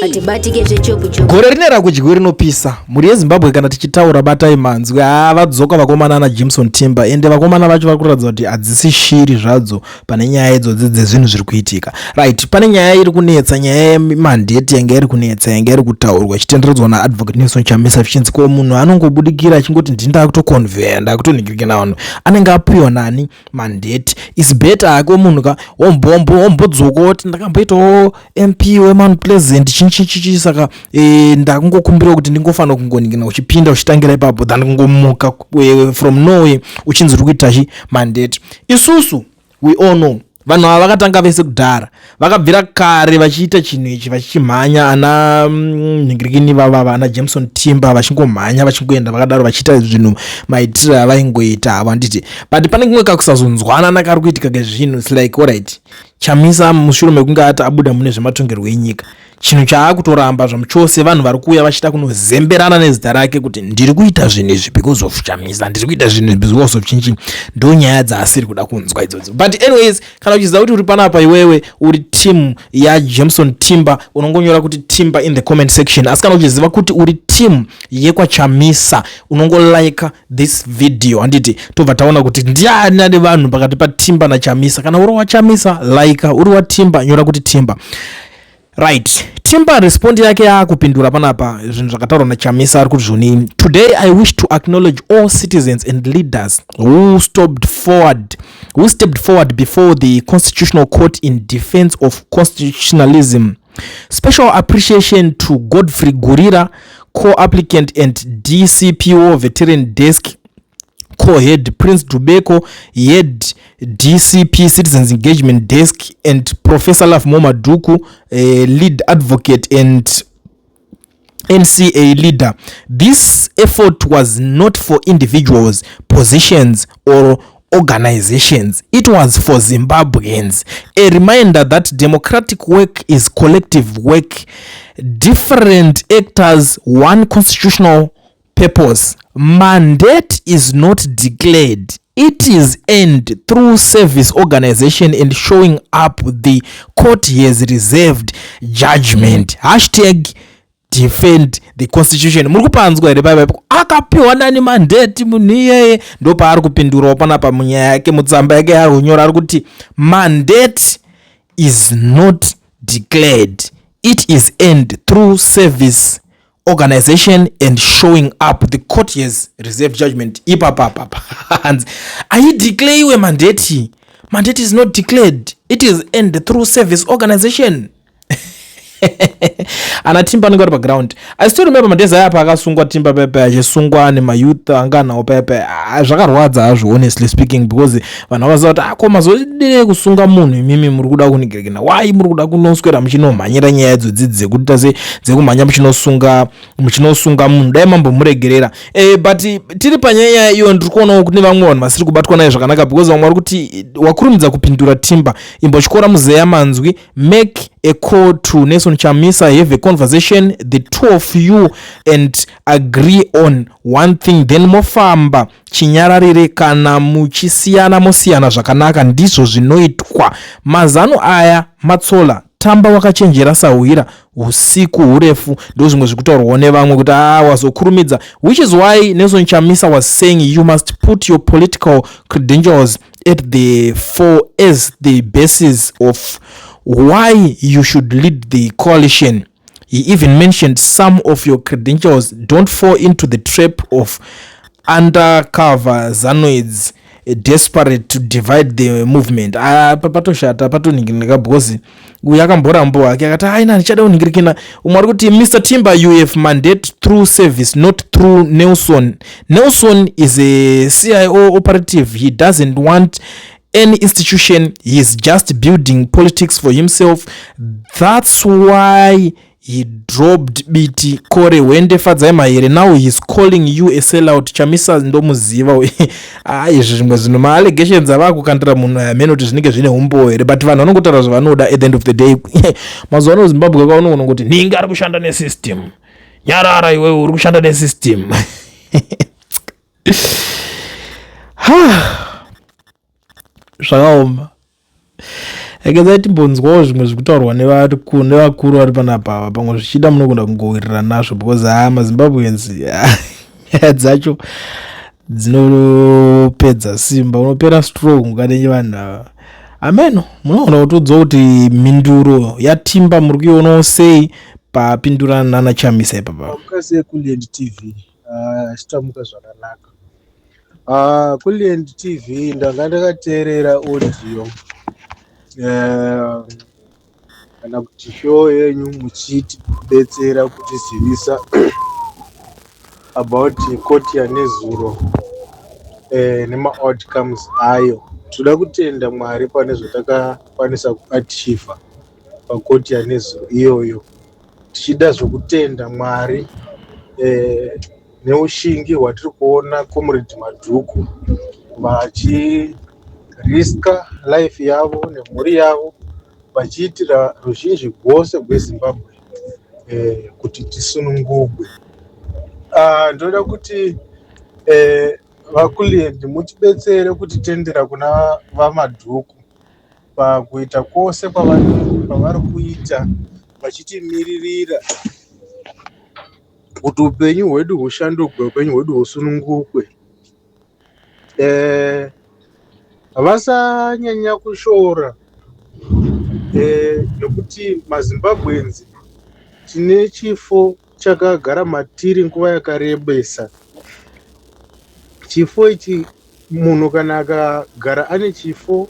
Atibatike zvechopu-chopu. Gore rine rakudyiwe rinopisa. Mhuri yeZimbabwe kana tichitaura batai manzwi. Haa vadzoka vakomana ana Jimson Timba ende vakomana vacho vari kuratidza kuti hadzisi shiri zvadzo pane nyaya idzodzi dzezvinhu zviri kuitika. Right, pane nyaya iri kunetsa, nyaya yemandate yanga iri kunetsa, yanga iri kutaurwa ichitenderedzwa naAdvocate Nelson Chamisa zvichinzi ko munhu anongobudikira achingoti ndini ndakutoconveya ndakutonhingirikina vanhu anenge apiwa nani mandate. Is better hake munhu ka wombombo wombodzoka woti ndakamboitawo mp wemount Pleasant chinchichichi saka ndakungokumbira kuti ndingofanira kungoningina uchipinda uchitangira ipapo than kungomuka from nowhere uchinzi uri kuita chi mandate. Isusu we all know vanhu ava vakatanga vese kudhara, vakabvira kare vachiita chinhu ichi vachichimhanya ana nhingirikini vavava ana Jameson Timba vachingomhanya vachingoenda vakadaro vachiita zvinhu maitiro avaingoita avo handiti. But pane kumwe kakusazonzwanana kari kuitika kezvinhu. It's like alright, Chamisa mushure mekunge ati abuda mune zvematongerwo enyika, chinhu chaakutoramba zvamuchose, vanhu vari kuuya vachida kunozemberana nezita rake kuti ndiri kuita zvinhu izvi because of Chamisa, ndiri kuita zvinhu izvi because of chinchi. Ndo nyaya dzaasiri kuda kunzwa idzodzo. But anyways, kana uchiziva kuti uri panapa iwewe uri team yaJameson Timba, unongonyora kuti Timba in the comment section. Asi kana uchiziva kuti uri team yekwaChamisa, unongolike this video handiti, tobva taona kuti ndiani ane vanhu pakati paTimba naChamisa. Kana uri waChamisa, like, uri waTimba, nyora kuti Timba. Right, Timba respond yake yaakupindura panapa zvinhu zvakataurwa naChamisa. Ari kuti zvoni, "Today I wish to acknowledge all citizens and leaders who stepped forward before the Constitutional Court in defense of constitutionalism. Special appreciation to Godfrey Gurira, co-applicant and DCPO veteran desk co-head, Prince Dubeko, head DCP Citizens Engagement Desk, and Professor Lovemore Madhuku, lead advocate and NCA leader. This effort was not for individuals, positions or organizations. It was for Zimbabweans. A reminder that democratic work is collective work. Different actors, one constitutional purpose. Mandate is not declared. It is earned through service, organization and showing up. The court has reserved judgment. #DefendTheConstitution." Muri kupanzwa here paipapo? Akapiwa nani mandate munhu iyeye? Ndo paari kupindurawo panapa munyaya yake, mutsamba yake yaari kunyora. Ari kuti mandate is not declared, it is earned through service, organization and showing up. The court has reserved judgment. Ipapapapa hanzi haideclareiwe mandate. Mandate is not declared, it is earned through service, organization. Ana Timba anenge vari paground. I still remember madays aya paakasungwa Timba pepe, achisungwa nemayouth anga anawo pepe. Zvakarwadza hazvo, honestly speaking, because vanhu vakaziva kuti ako mazodirei kusunga munhu imimi muri kuda kunigirikina. Why muri kuda kunoswera muchinomhanyira nyaya idzodzi dzekuita se dzekumhanya muchinosunga munhu? Dai mambomuregerera. But tiri panyaya iyo, ndiri kuonawo kune vamwe vanhu vasiri kubatwa nayo zvakanaka, because vamwe vari kuti wakurumidza kupindura Timba, imbotyora muzeya manzwi. Make a call to Nelson Chamisa, have a conversation, the two of you, and agree on one thing, then mofamba chinyararire. Kana muchisiyana, mosiyana zvakanaka. Ndizvo zvinoitwa mazano aya matsola. Tamba wakachenjera sahwira, usiku hurefu. Ndo zvimwe zviri kutaurwawo nevamwe kuti a wazokurumidza, which is why Nelson Chamisa was saying you must put your political credentials at the fore as the basis of why you should lead the coalition. He even mentioned some of your credentials. Don't fall into the trap of undercover Zanoids desperate to divide the movement. Ah, patoshata patoningirika, because uyu akamborambo hake akati aina ndichada kuningirikina. Umwe ari kuti, "Mr Timber, you have mandate through service, not through Nelson. Nelson is a CIO operative. He doesn't want any institution. He is just building politics for himself. That's why he dropped Biti, Kore, Wende, Fadzai Mahere. Now he's calling you a sellout. Chamisa ndomuziva." Ah, izvi zvimwe zvinhu maallegations ava kukandira munhu aya kuti zvinenge zvine umbowo here, but vanhu vanongotaura zvavanoda. At the end of the day, mazuva ano Zimbabwe kaunogona kuti ninge ari kushanda nesystem. Nyarara iwewe, uri kushanda nesystem. Zvakaoma. Rekezai timbonzwawo zvimwe zvekutaurwa nevakuru vari panapa ava, pamwe zvichida munogona kungowirirana nazvo, because haa, maZimbabweans, nyaya dzacho dzinopedza simba, unopera strong kanenye vanhu ava. Ameno munogona kutiudzawo kuti mhinduro yaTimba muri kuionawo sei papindurana nanaChamisa ipapa. Tamuka sekuLand TV, chitamuka zvakanaka. KuLand TV ndanga ndakateerera audio kana kuti show yenyu muchitibetsera kutizivisa about koti yanezuro nemaoutcomes ayo. Toda kutenda Mwari pane zvatakakwanisa kuachieva pakoti yanezuro iyoyo. Tichida zvokutenda Mwari neushingi hwatiri kuona Comrade Madhuku vachiriska life yavo nemhuri yavo, vachiitira ruzhinji rwose rweZimbabwe kuti tisunungurwe. Ndoda kuti vaKuliend mutibetsere kutitendera kuna vaMadhuku pakuita kwose kwavari kuita, vachitimiririra kuti upenyu hwedu hushandurwe, upenyu hwedu husunungurwe. Vasanyanya kushora nokuti maZimbabweans tine chifo chakagara matiri nguva yakarebesa. Chifo ichi, munhu kana akagara ane chifo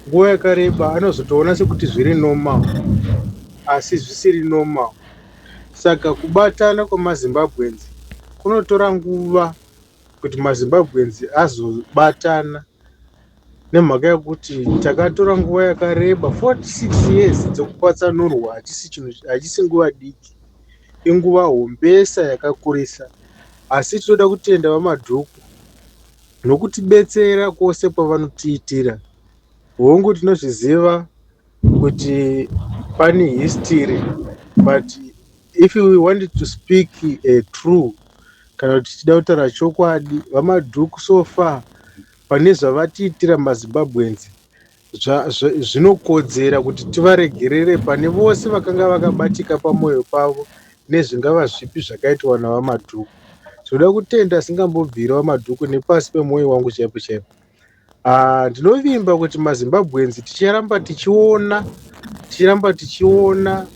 nguva yakareba, anozotoona sekuti zviri normal, asi zvisiri normal. Saka kubatana kwemaZimbabweans kunotora nguva kuti maZimbabweans azobatana, nemhaka yekuti takatora nguva yakareba, 46 years dzekupatsanurwa. Hachisi chinhu, hachisi nguva diki, inguva hombesa yakakurisa. Asi tinoda kutenda vaMadhuku nokutibetsera kwose kwavanotiitira. Hongu, tinozviziva kuti pane history, but if we wanted to speak true, kana kuti tichida kutaura chokwadi, vaMadhuku so far pane zvavatiitira maZimbabweans zvinokodzera kuti tivaregerere pane vose vakanga vakabatika pamwoyo pavo nezvingava zvipi zvakaitwa navaMadhuku. Tinoda kutenda asingambobviri vaMadhuku nepasi pemwoyo wangu chaipo chaipo. Ndinovimba kuti maZimbabweans ticharamba tichiona, tichiramba tichiona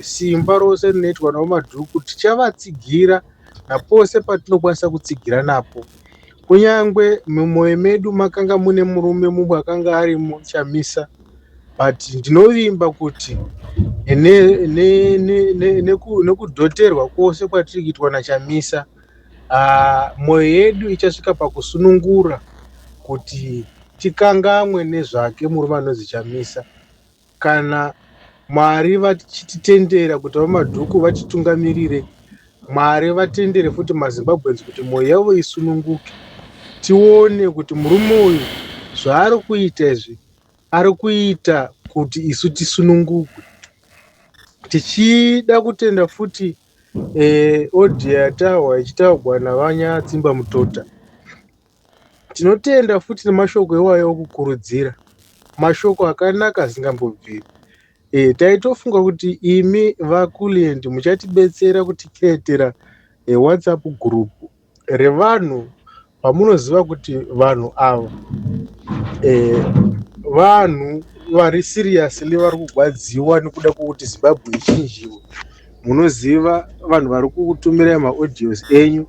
simba rose rinoitwa navaMadhuku. Tichavatsigira napose patinokwanisa kutsigira napo, kunyange mumwoyo medu makanga mune murume mumwe akanga arimo, Chamisa, but ndinovimba kuti nekudhoterwa kwose kwatiri kuitwa naChamisa, mwoyo yedu ichasvika pakusunungura kuti tikangamwe nezvake murume anonzi Chamisa. Kana Mwari vachititendera kuti vaMadhuku vatitungamirire, Mwari vatendere futi maZimbabweans kuti mwoyo yavo isununguke, tione kuti murume uyu zvaari kuita izvi ari kuita kuti isu tisunungurwe. Tichida kutenda futi audio yatahwa ichitaurwa navaNyatsimba Mutota. Tinotenda futi nemashoko iwayo okukurudzira, mashoko akanaka asingambobviri. Taitofunga kuti imi vaKuliend muchatibetsera kuticreatera WhatsApp group revanhu vamunoziva kuti vanhu ava vanhu vari seriously vari kugwadziwa nekuda kwokuti Zimbabwe ichinjiwe. Munoziva vanhu vari kukutumirai maaudios enyu,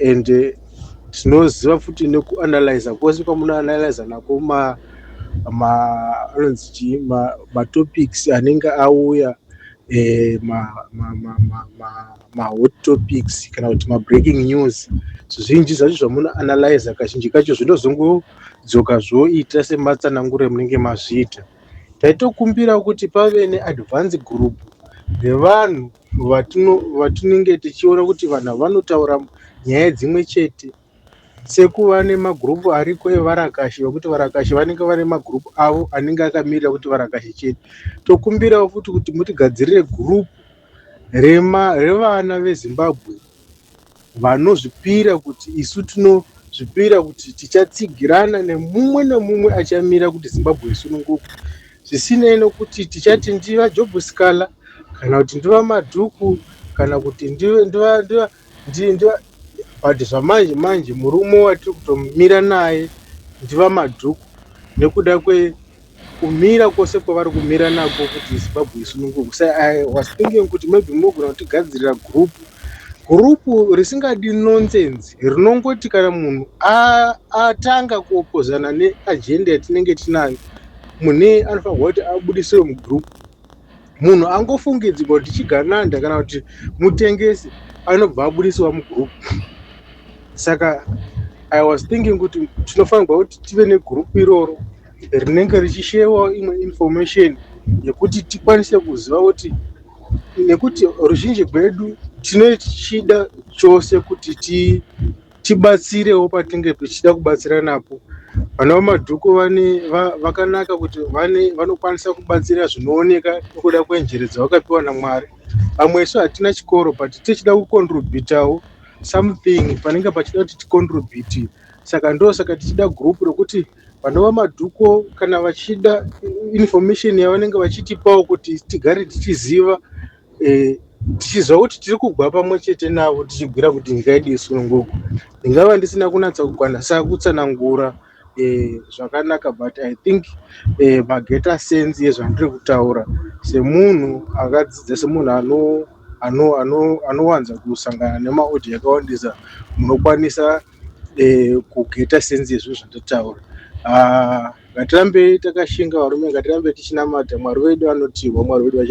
and tinoziva futi nekuanalyza kwose kwamunoanalyza nako anonzi chii, matopics anenge auya, mahot topics kana kuti mabreaking news. Zvizhinji zvacho zvamunoanalyza kazhinji kacho zvinozongodzoka zvoita sematsananguro emunenge mazviita. Taitokumbira kuti pave neadvance group revanhu vatinenge tichiona kuti vanhu ava vanotaura nyaya dzimwe chete, sekuva nemagurupu ariko evarakashi, vekuti varakashi vanenge vane magurupu avo anenge akamirira kuti varakashi chete. Tokumbirawo futi kuti mutigadzirire gurupu revana veZimbabwe vanozvipira kuti isu. Takazvipira kuti tichatsigirana nemumwe nemumwe achamira kuti Zimbabwe isununguke, zvisinei nokuti tichati ndiva Job Sikhala kana kuti ndiva Madhuku kana kuti ndiva, but zvamanje manje murume watiri kutomira naye ndiva Madhuku, nekuda kwekumira kwose kwavari kumira nako kuti Zimbabwe isununguke. So I was thinking kuti maybe munogona kutigadzirira gurupu risingadi nonsense, rinongoti kana munhu atanga kuopozana neagenda yatinenge tinayo, mune anofanirwa kuti abudisiwe mugurupu. Munhu angofungidzirwa kuti chigananda kana kuti mutengesi anobva abudisiwa mugurupu. Saka I was thinking kuti tinofanirwa kuti tive negurupu iroro rinenge richishewawo imwe information yekuti tikwanise kuziva kuti, nekuti ruzhinji rwedu tinochida chose kuti tibatsirewo patinenge tichida kubatsira napo. Vana vaMadhuku vane vakanaka kuti vane vanokwanisa kubatsira zvinooneka nekuda kwenjere dzavakapiwa naMwari. Vamwe isu hatina chikoro, but tichida kucontributawo something panenge pachida kuti ticontribute. Saka ndosaka tichida gurupu rekuti vana vaMadhuku kana vachida information yavanenge vachitipawo kuti tigare tichiziva, tichiziva kuti tiri kugwa pamwe chete navo, tichigwira kuti nyika yedu isununguke. Ndingava ndisina kunatsa kukwanisa kutsanangura zvakanaka, but I think mageta sense yezvandiri kutaura semunhu akadzidza, semunhu anowanza kusangana nemaaudio akawandisa. Munokwanisa kugeta sense yezvinhu zvandataura. Ngatirambei takashinga, varume, ngatirambe tichinamata. Mwari wedu anotirwa, Mwari wedu.